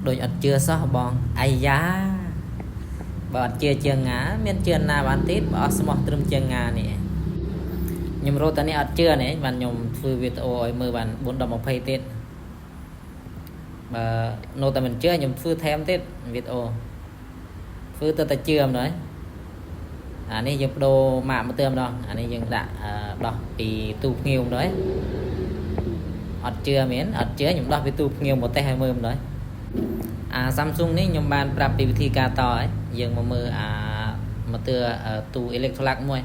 ដូចអត់ជឿសោះបងអាយ៉ាបើអត់ជឿជាងងាមានជឿណាបានទៀតបើអស់ស្មោះត្រឹមជាងងានេះខ្ញុំរត់តែនេះអត់ជឿនេះបានខ្ញុំធ្វើវីដេអូឲ្យមើលបាន4 10 20ទៀតបើនៅតែមិនជឿខ្ញុំធ្វើថែមទៀតវីដេអូធ្វើទៅតែជឿម្ដងអានេះយើងបដូរម៉ាកមកទើម្ដងអានេះយើងដាក់ដោះពីទូភ្ងាវម្ដងអត់ជឿមែនអត់ជឿខ្ញុំដោះពីទូភ្ងាវមកតេស្តឲ្យមើលម្ដងអា Samsung នេះខ្ញុំបានប្រាប់ពីវិធីការតហើយយើងមកមើលអាមកទើទូ Electrolux មួយ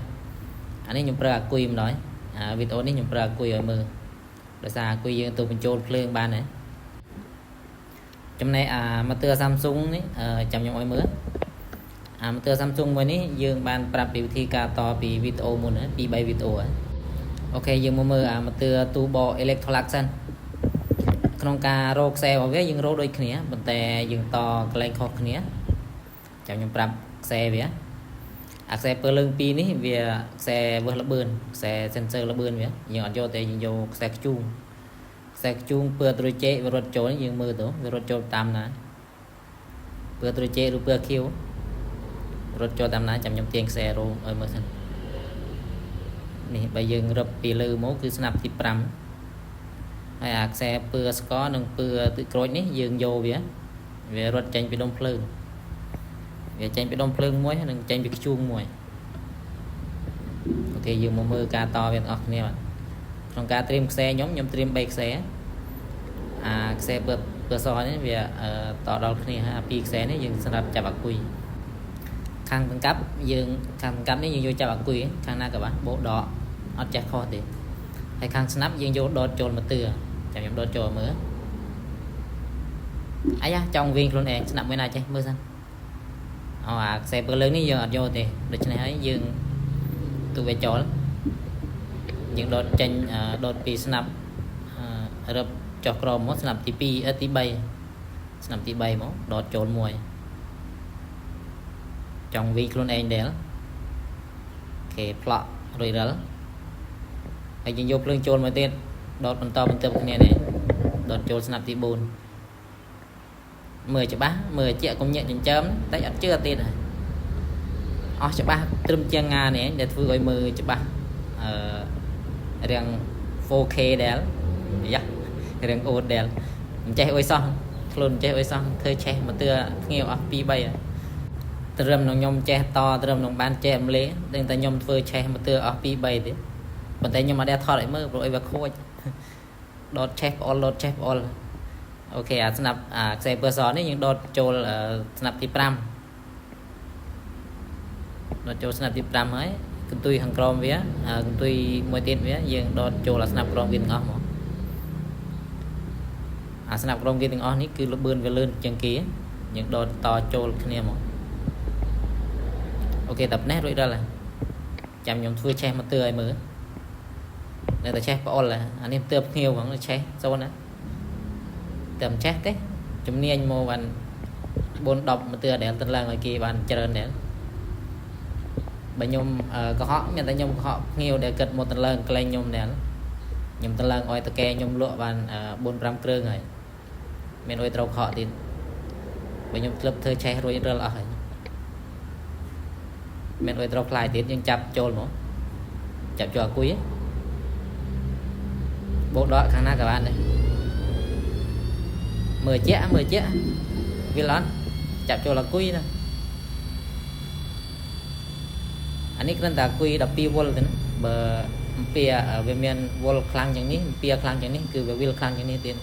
អានេះខ្ញុំប្រើអាគុយម្ដងអាវីដេអូនេះខ្ញុំប្រើអាគុយឲ្យមើលដោយសារអាគុយយើងទៅបញ្ចូលភ្លើងបានហើយចំណែកអាមកទើ Samsung នេះចាំខ្ញុំឲ្យមើលអាម៉ូទ័រ Samsung មួយនេះយើងបានប្រាប់ពីវិធីការតពីវីដេអូមុន2 3វីដេអូហើយ OK យើងមកមើលអាម៉ូទ័រទូប Electrolux សិនក្នុងការរកខ្សែរបស់វាយើងរកដូចគ្នាប៉ុន្តែយើងតកន្លែងខុសគ្នាចាំខ្ញុំប្រាប់ខ្សែវាអាខ្សែពើលើង2នេះវាខ្សែវើសលបឿនខ្សែ sensor លបឿនវាយើងអត់យកទេយើងយកខ្សែខ្ជូងខ្សែខ្ជូងពើត្រួយចេកវារត់ចូលយើងមើលទៅវារត់ចូលតាមណាពើត្រួយចេកឬពើខៀវរត់ចូលតាមណាចាំខ្ញុំទាញខ្សែរោឲ្យមើលសិននេះបើយើងរឹបពីលើមកគឺស្នាប់ទី5ហើយអាខ្សែពើស្ករនិងពើទឹកក្រូចនេះយើងយកវាវារត់ចេញពីដុំភ្លើងវាចេញពីដុំភ្លើងមួយនិងចេញពីខ្ជួងមួយ OK យើងមកមើលការតវាទាំងអស់គ្នាបាទក្នុងការត្រៀមខ្សែខ្ញុំខ្ញុំត្រៀម3ខ្សែអាខ្សែពើពើសនេះវាតដល់គ្នាហើយអាពីរខ្សែនេះយើងសម្រាប់ចាប់អាគុយខាងកង្កាប់យើងខាងកង្កាប់នេះយើងយកចាប់អាគុយខាងណាក៏បានបោកដកអត់ចេះខុសទេហើយខាងស្នាប់យើងយកដតចូលមកទឿចាំខ្ញុំដតចូលមើលអាយ៉ាចង់វិញខ្លួនឯងស្នាប់មួយណាចេះមើលសិនអូអាខ្សែពើលើងនេះយើងអត់យកទេដូច្នេះហើយយើងទូវាចូលយើងដតចេញដតពីស្នាប់រឹបចុះក្រោមមកស្នាប់ទី2ទី3ស្នាប់ទី3មកដតចូលមួយចង់វីខ្លួនឯងដែលគេផ្លក់រួចរិលហើយយើងយកភ្លើងចូលមកទៀតដតបន្តបន្ទាប់គ្នានេះដតចូលស្នាប់ទី4មើលច្បាស់មើលជាកុំញាក់ចិញ្ចើមតែអត់ជឿទៀតហើយអស់ច្បាស់ត្រឹមជាងងានេះដែលធ្វើឲ្យមើលច្បាស់អឺរាង 4K ដែលយ៉ារាងអូតដែលមិនចេះអុយសោះខ្លួនមិនចេះអុយសោះធ្វើឆេះមកទឿភ្ងាវអស់2 3ហើយត្រឹមនឹងខ្ញុំចេះតត្រឹមនឹងបានចេះអំលេដឹងតែខ្ញុំធ្វើឆេះមកទឿអស់2 3ទេប៉ុន្តែខ្ញុំអត់ដែលថតឲ្យមើលព្រោះអីវាខូចដតឆេះផ្អុលដតឆេះផ្អុល OK អាស្នាប់អាខ្សែពើសនេះយើងដតចូលស្នាប់ទី5ដតចូលស្នាប់ទី5ហើយកន្ទុយខាងក្រោមវាកន្ទុយមួយទៀតវាយើងដតចូលអាស្នាប់ក្រោមវាទាំងអស់មកអាស្នាប់ក្រោមគេទាំងអស់នេះគឺលបឿនវាលឿនជាងគេយើងដតតចូលគ្នាមក OK តែប៉ុណ្ណេះរួចដល់ហើយចាំខ្ញុំធ្វើឆេះមកទឿឲ្យមើលនៅតែឆេះផ្អុលអានេះទឿភ្ងាវហ្មងឆេះសូនណាតែមិនចេះទេជំនាញមកបាន4 10មកទឿដែលទៅឡើងឲ្យគេបានច្រើនដែរបើខ្ញុំកុហកមានតែខ្ញុំកុហកភ្ងាវដែលគិតមកទៅឡើងក្លែងខ្ញុំដែរខ្ញុំទៅឡើងឲ្យតកែខ្ញុំលក់បាន4 5គ្រឿងហើយមានអុយត្រូវខកទៀតបើខ្ញុំធ្លាប់ធ្វើឆេះរួចរិលអស់ហើយមានអុយត្រូវខ្លាយទៀតយើងចាប់ចូលមកចាប់ចូលអាគុយបោកដកខាងណាក៏បានដែរមើលជាក់មើលជាក់វាអត់ចាប់ចូលអាគុយណាអានេះគ្រាន់តែអាគុយ12វ៉ុលទេណាបើអំពីវាមានវ៉ុលខ្លាំងជាងនេះអំពីខ្លាំងជាងនេះគឺវាវិលខ្លាំងជាងនេះទៀត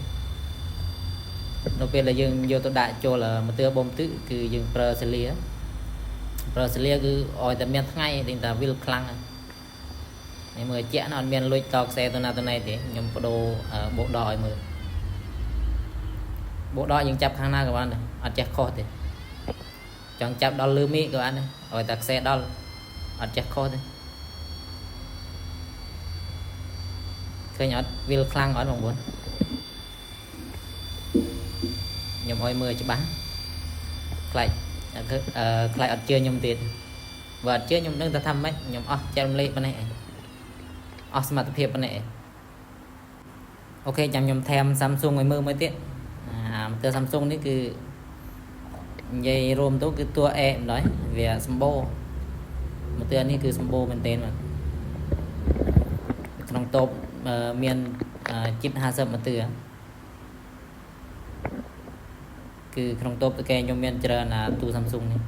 នៅពេលដែលយើងយកទៅដាក់ចូលមកទឿបូមទឹកគឺយើងប្រើសេលាប្រើសេលាគឺឲ្យតែមានថ្ងៃតែវិលខ្លាំងនេះមើលជាក់ណាអត់មានលុចតខ្សែទៅណាទៅណីទេខ្ញុំបដូរបោកដកឲ្យមើលបោកដកយើងចាប់ខាងណាក៏បានដែរអត់ចេះខុសទេចង់ចាប់ដល់លើមីក៏បានដែរឲ្យតែខ្សែដល់អត់ចេះខុសទេឃើញអត់វិលខ្លាំងអត់បងប្អូនខ្ញុំឲ្យមើលច្បាស់ខ្លាចខ្លាចអត់ជឿខ្ញុំទៀតបើអត់ជឿខ្ញុំនឹងតែថាម៉េចខ្ញុំអស់ចែករំលែកប៉ុណ្ណេះឯងអស់សមត្ថភាពប៉ុណ្ណេះឯង OK ចាំខ្ញុំថែម Samsung ឲ្យមើលមួយទៀតអាម៉ូទ័រ Samsung នេះគឺ និយាយរួមទៅគឺតួអេម្ដងវាសម្បូរមកទឿនេះគឺសម្បូរមែនទែនបាទក្នុងតូបមានជិត50មកទឿគឺក្នុងតូបតកែខ្ញុំមានច្រើនអាទូ Samsung នេះ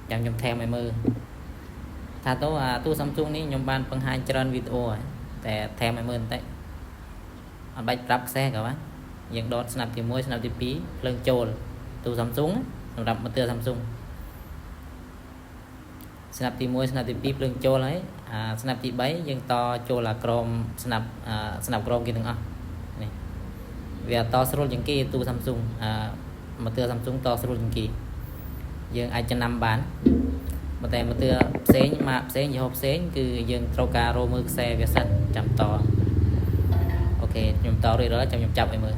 ចាំខ្ញុំថែមឲ្យមើលថាទៅអាទូ Samsung នេះខ្ញុំបានបង្ហាញច្រើនវីដេអូហើយតែថែមឲ្យមើលបន្តិចអត់បាច់ប្រាប់ខ្សែក៏បានយើងដតស្នាប់ទី1ស្នាប់ទី2ភ្លើងចូលទូ Samsung សម្រាប់មកទឿ Samsung ស្នាប់ទី1ស្នាប់ទី2ភ្លើងចូលហើយអាស្នាប់ទី3យើងតចូលអាក្រមស្នាប់ស្នាប់ក្រមគេទាំងអស់នេះវាតស្រួលជាងគេទូ Samsung អាមកទឿ Samsung តស្រួលជាងគេយើងអាចចំណាំបានប៉ុន្តែមកទឿផ្សេងម៉ាកផ្សេងយីហោផ្សេងគឺយើងត្រូវការរមើលខ្សែវាសិនចាំត OK ខ្ញុំតរួចរាល់ចាំខ្ញុំចាប់ឲ្យមើល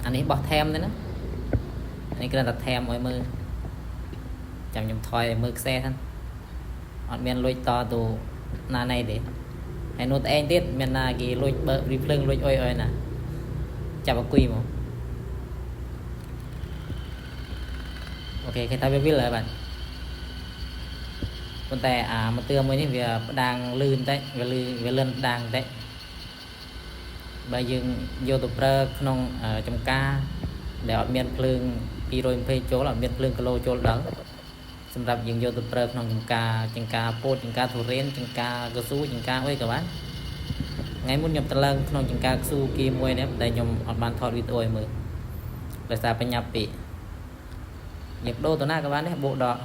អានេះបោះថែមទេណានេះគ្រាន់តែថែមឲ្យមើលចាំខ្ញុំថយឲ្យមើលខ្សែហ្នឹងអត់មានលួចតទៅណាណៃទេហើយនោះឯងទៀតមានណាគេលួចបើករីភ្លើងលួចអុយអុយណាចាប់អគុយមក OK គេថាវាវិលហើយបាទប៉ុន្តែអាមកទឿមួយនេះវាផ្ដាងលឿនតិចវាលឺវាលឿនផ្ដាងតិចបើយើងយកទៅប្រើក្នុងចំការដែលអត់មានភ្លើង220ចូលអត់មានភ្លើងគីឡូចូលដល់សម្រាប់យើងយកទៅប្រើក្នុងចំការចង្ការពោតចង្ការទុរេនចង្ការកស៊ូចង្ការអីក៏បានថ្ងៃមុនខ្ញុំទៅឡើងក្នុងចង្ការកស៊ូគីមួយនេះតែខ្ញុំអត់បានថតវីដេអូឲ្យមើលដោយសារបញ្ញាប់ពេកយើងដូរទៅណាក៏បានដែរបូកដក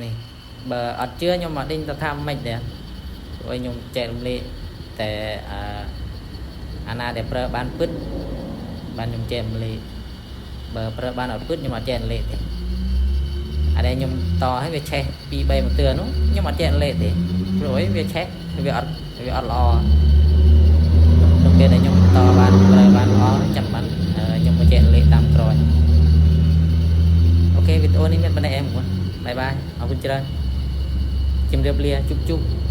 នេះបើអត់ជឿខ្ញុំមកដេញទៅថាមិនដែរព្រោះខ្ញុំចែករំលែកតែអាណាដែលប្រើបានពិតបានខ្ញុំចែករំលែកបើប្រើបានអត់ពិតខ្ញុំអត់ចែករំលែកទេអាដែលខ្ញុំតឲ្យវាឆេះ2 3មួយទឿនោះខ្ញុំអត់ចែករំលែកទេព្រោះអីវាឆេះវាអត់ល្អក្នុងពេលដែលខ្ញុំតបានប្រើបានល្អចាំបានខ្ញុំមកចែករំលែកតាមក្រោយ OK វីដេអូនេះមានប៉ុណ្ណេះឯងបងប្អូន bye bye អរគុណច្រើនជម្រាបលាជប់ជប់។